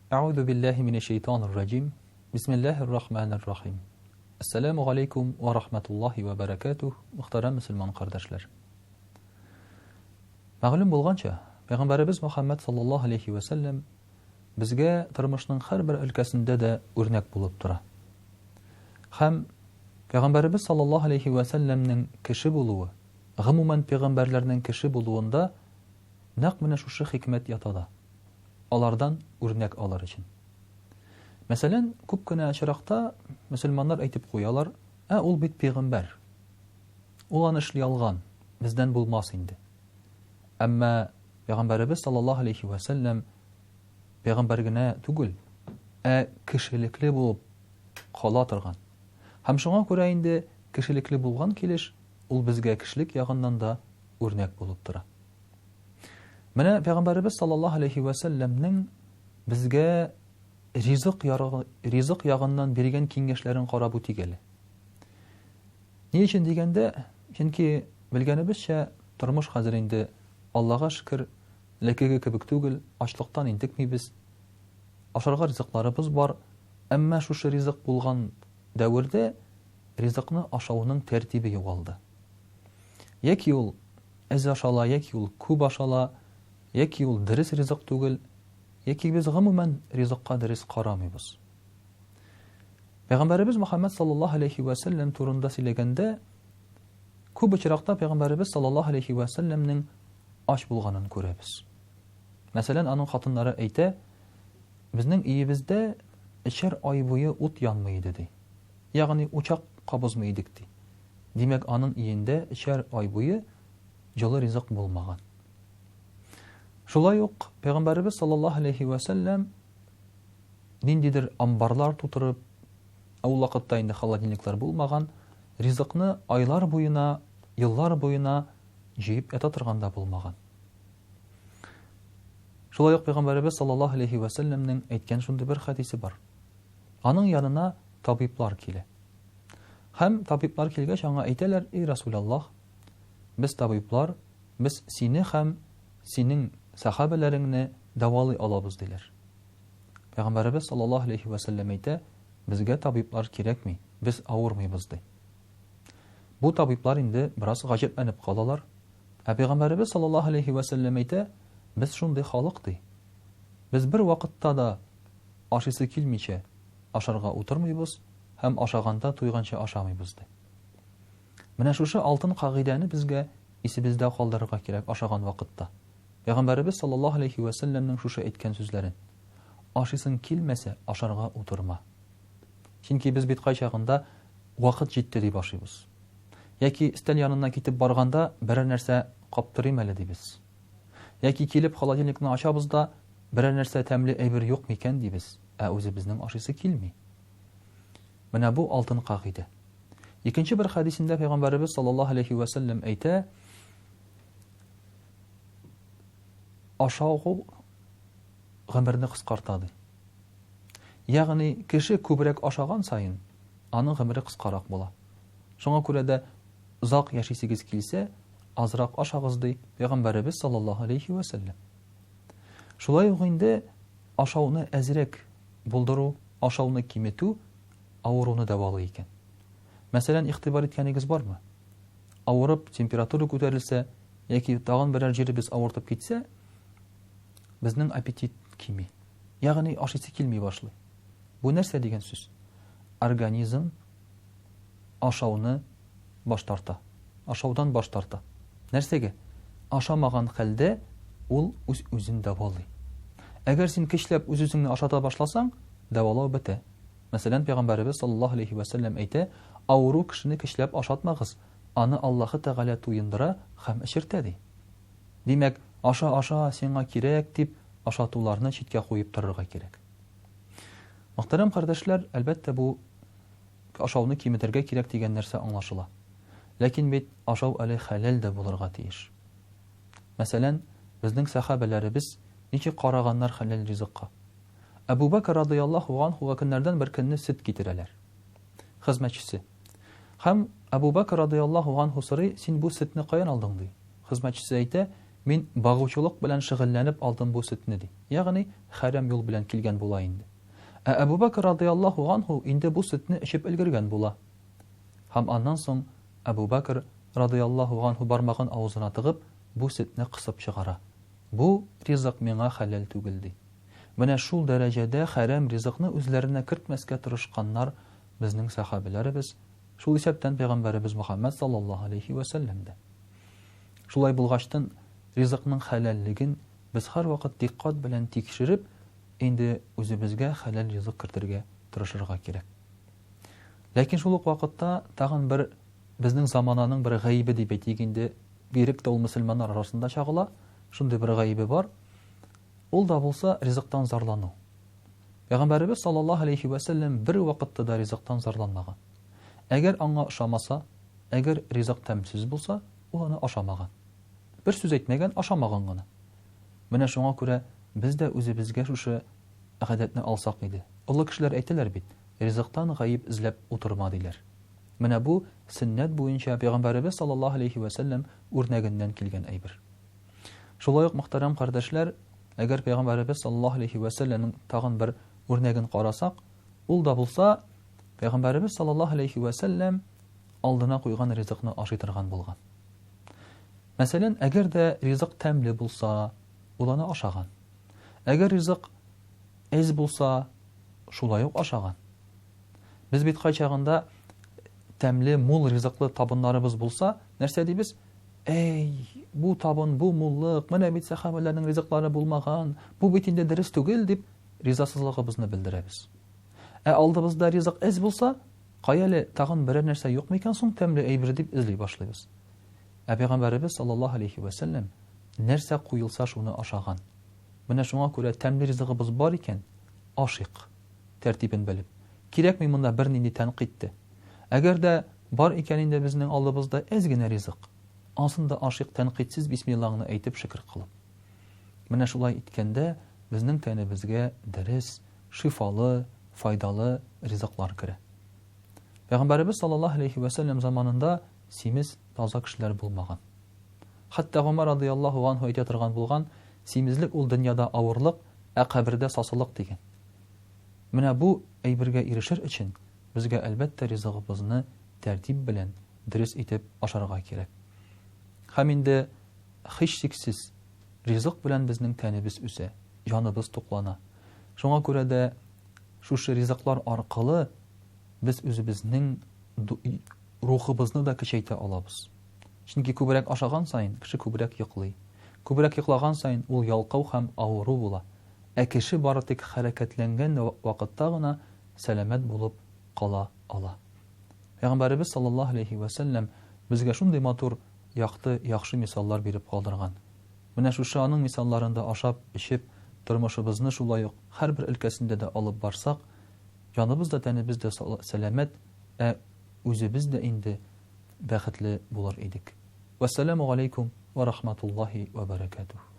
Әгъузу биллаһи минәш шәйтанир раҗим. Бисмиллаһир рахманир рахим. Ассаламу алейкум ва рахматуллаһи ва баракатух, мөхтәрәм мөселман кардәшләр. Мәгълүм булганча, Пәйгамбәребез Мөхәммәд саллаллаһу алейхи ва сәлләм безгә тормышның һәрбер өлкәсендә дә үрнәк булып тора. Һәм Пәйгамбәребез саллаллаһу алейхи ва сәлләмнең кеше булуы, гомумән пәйгамбәрләрнең кеше булуында нәкъ менә шушы хикмәт ята да. Алардан үрнәк алыр өчен. Мәсәлән, күп кенә очракта мөселманнар әйтеп куялар, ә ул бит пәйгамбәр. Ул аны эшли алган, бездән булмас инде. Әмма пәйгамбәребез саллаллаһу алейхи ва сәлләм пәйгамбәр генә түгел, ә кешелекле булып кала торган. Һәм шуңа күрә инде кешелекле булган килеш, ул безгә кешелек ягыннан да үрнәк булып тора. Менә пәйгамбәребез саллаллаһу алейхи ва сәлләмнең безгә ризык ярыгы, ризык ягыннан биргән киңәшләрен карап үтик әле. Ни өчен дигәндә, чөнки белгәнебезчә, тормыш хәзер инде Аллага шөкер, элеккеге кебек түгел, ачлыктан интекмибез. Ашарга ризыкларыбыз бар, әмма шушы ризык булган дәвердә ризыкны ашауның тәртибе югалды. Яки ул әз ашала, яки ул күп ашала, яки ул дөрес ризык түгел, яки без гомумән ризыкка дөрес карамыйбыз. Пәйгамбәребез Мөхәммәд саллаллаһу алейхи вә сәлләм турында сөйләгәндә, күп очракта пәйгамбәребез саллаллаһу алейхи вә сәлләмнең ач булганын күрәбез. Мәсәлән, аның хатыннары әйтә, безнең өебездә өчәр ай буе ут янмый иде, ди. Ягъни учак кабызмый идек, ди. Димәк, аның өендә өчәр ай буе җылы ризык булмаган. Шулай ук Пәйгамбәребез саллаллаһу алейхи вә сәлләм ниндидер амбарлар тутырып, ә ул вакытта инде холодильниклар булмаган, ризыкны айлар буена, еллар буена җыеп ята торган да булмаган. Шулай ук Пәйгамбәребез саллаллаһу алейхи вә сәлләмнең әйткән шундый бер хәдисе бар. Аның янына табиблар килә. Һәм табиблар килгәч аңа әйтәләр, "Эй Расулаллаһ, без табиблар, без сине һәм синең сәхабәләреңне дәвалый алабыз", диләр. Пәйгамбәребез саллаллаһу алейхи вә сәлләм әйтә, "Безгә табиблар кирәкми, без авырмыйбыз", ди. Бу табиблар инде бераз гаҗәпләнеп калалар. Ә пәйгамбәребез саллаллаһу алейхи вә сәлләм әйтә, "Без шундый халык", ди. Без бер вакытта да ашыйсы килмичә ашарга утырмыйбыз һәм ашаганда туйганчы ашамыйбыз, ди. Менә шушы алтын кагыйдәне безгә исебездә калдырырга кирәк ашаган вакытта. Пәйгамбәребез саллаллаһу алейхи вә сәлләмнең шушы әйткән сүзләрен. Ашыйсың килмәсә, ашарга утырма. Чөнки без бит кайчагында вакыт җитте дип ашыйбыз. Яки өстәл янына китеп барганда берәр нәрсә каптырыйм әле дибез. Яки килеп холодильникны ачабыз да, берәр нәрсә тәмле әйбер юк микән дибез, ә үзебезнең ашыйсы килми. Менә бу алтын кагыйдә. Икенче бер хәдисендә пәйгамбәребез саллаллаһу алейхи ва сәлләм әйтә, ашау гомерне кыскарта ди. Ягъни кеше күбрәк ашаган саен, аның гомере кыскарак була. Шуңа күрә дә озак яшисегез килсә, азрак ашагыз, ди пәйгамбәребез саллаллаһу алейхи ва сәлләм. Шулай ук инде ашауны әзрәк булдыру, ашауны киметү авыруны дәвалый икән. Мәсәлән, игътибар иткәнегез бармы? Авырып, температура күтәрелсә яки тагын берәр җиребез авыртып китсә, безнең аппетит кими. Ягъни ашыйсы килми башлый. Бу нәрсә дигән сүз? Организм ашауны баш тарта. Ашаудан баш тарта. Нәрсәгә? Ашамаган хәлдә ул үз-үзен дәвалый. Әгәр син көчләп үз-үзеңне ашата башласаң, дәвалау бетә. Мәсәлән, пәйгамбәребез саллаллаһу алейхи вә сәлләм әйтә, авыру кешене көчләп ашатмагыз, аны Аллаһы Тәгалә туендыра һәм эчертә, ди. Димәк, аша, аша, сиңа кирәк, дип ашатуларны читкә куеп торырга кирәк. Мөхтәрәм кардәшләр, әлбәттә, бу ашауны киметергә кирәк дигән нәрсә аңлашыла. Ләкин бит ашау әле хәләл дә булырга тиеш. Мәсәлән, безнең сәхабәләребез ничек караганнар хәләл ризыкка. Әбу Бәкр радыяллаһу анһуга көннәрдән бер көнне сөт китерәләр. Хезмәтчесе. Һәм Әбу Бәкр радыяллаһу анһу сорый, син бу сөтне каян алдың, ди. Хезмәтчесе әйтә, Мин багучылык белән шөгыльләнеп алдым бу сөтне, ди. Ягъни, хәрам юл белән килгән була инде. Ә Әбү Бәкер радыяллаһу ганһу инде бу сөтне эчеп өлгергән була. Һәм аннан соң Әбү Бәкер радыяллаһу ганһу бармагын авызына тыгып, бу сөтне кысып чыгара. Бу ризык миңа хәләл түгел, ди. Менә шул дәрәҗәдә хәрам ризыкны үзләренә кертмәскә тырышканнар безнең сәхабәләребез, шул исәптән пәйгамбәребез Мөхәммәд саллаллаһу алейһи вә сәлләм дә. Шулай булгачтын, ризыкның хәләллеген без һәрвакыт дикъкать белән тикшереп, инде үзебезгә хәләл ризык кертергә тырышырга кирәк. Ләкин шул ук вакытта тагын бер безнең замананың бер гаебе дип әйтик инде, бигрәк тә ул мөселманнар арасында чагыла, шундый бер гаебе бар. Ул да булса ризыктан зарлану. Пәйгамбәребез саллаллаһу алейхи вә сәлләм бер вакытта да ризыктан зарланмаган. Әгәр аңа ошамаса, әгәр ризык тәмсез булса, ул аны ашамаган. Бер сүз әйтмәгән, ашамаган гына. Менә шуңа күрә без дә үзебезгә шушы гадәтне алсак иде. Олы кешеләр әйтәләр бит, ризыктан гаеп эзләп утырма, диләр. Менә бу сөннәт буенча пәйгамбәребез саллаллаһу алейхи вә сәлләм үрнәгеннән килгән әйбер. Шулай ук, мөхтәрәм кардәшләр, әгәр пәйгамбәребез саллаллаһу алейхи вә сәлләмнең тагын бер үрнәген карасак, ул да булса, пәйгамбәребез саллаллаһу алейхи вә сәлләм алдына куйган ризыкны ашый торган булган. Мәсәлән, әгәр дә ризык тәмле булса, ул аны ашаган. Әгәр ризык әз булса, шулай ук ашаган. Без бит кайчагында тәмле, мул ризыклы табыннарыбыз булса, нәрсә дибез? Әй, бу табын, бу муллык, менә бит сәхабәләрнең ризыклары булмаган, бу бит инде дөрес түгел, дип ризасызлыгыбызны белдерәбез. Ә алдыбызда ризык әз булса, кая әле, тагын берәр нәрсә юк микән соң тәмле әйбер дип эзли башлыйбыз. Ә пәйгамбәребез саллаллаһу алейхи вә сәлләм нәрсә куелса шуны ашаган. Менә шуңа күрә тәмле ризыгыбыз бар икән, ашыйк, тәртибен белеп. Кирәкми монда бернинди тәнкыйть тә. Әгәр дә бар икән инде безнең алдыбызда әз генә ризык, ансын да ашыйк тәнкыйтьсез бисмиллаңны әйтеп шөкер кылып. Менә шулай иткәндә безнең тәнебезгә дөрес, шифалы, файдалы ризыклар керә. Пәйгамбәребез саллаллаһу алейхи вә сәлләм заманында симез, таза кешеләр булмаган. Хәтта Гомәр радыяллаһу анһу әйтә торган булган, симезлек ул дөньяда авырлык, ә кабердә сасылык дигән. Менә бу әйбергә ирешер өчен безгә, әлбәттә, ризыгыбызны тәртип белән, дөрес итеп ашарга кирәк. Һәм инде, һичшиксез, ризык белән безнең тәнебез үсә, җаныбыз туклана. Шуңа күрә дә шушы ризыклар аркылы без үзебезнең рухыбызны да көчәйтә алабыз. Чөнки күбрәк ашаган саен, кеше күбрәк йоклый. Күбрәк йоклаган саен, ул ялкау һәм авыру була. Ә кеше бары тик хәрәкәтләнгән вакытта гына сәламәт булып кала ала. Пәйгамбәребез саллаллаһу алейһи вә сәлләм безгә шундый матур, якты, яхшы мисаллар биреп калдырган. Менә шушы аның мисалларында ашап, эчеп, тормышыбызны шулай ук һәрбер өлкәсендә дә алып барсак, җаныбыз да, тәнебез дә сәламәт, ә үзебез дә инде бәхетле булыр идек. Вәссәламү галәйкүм вә рахматуллаһи вә бәрәкәтүһ.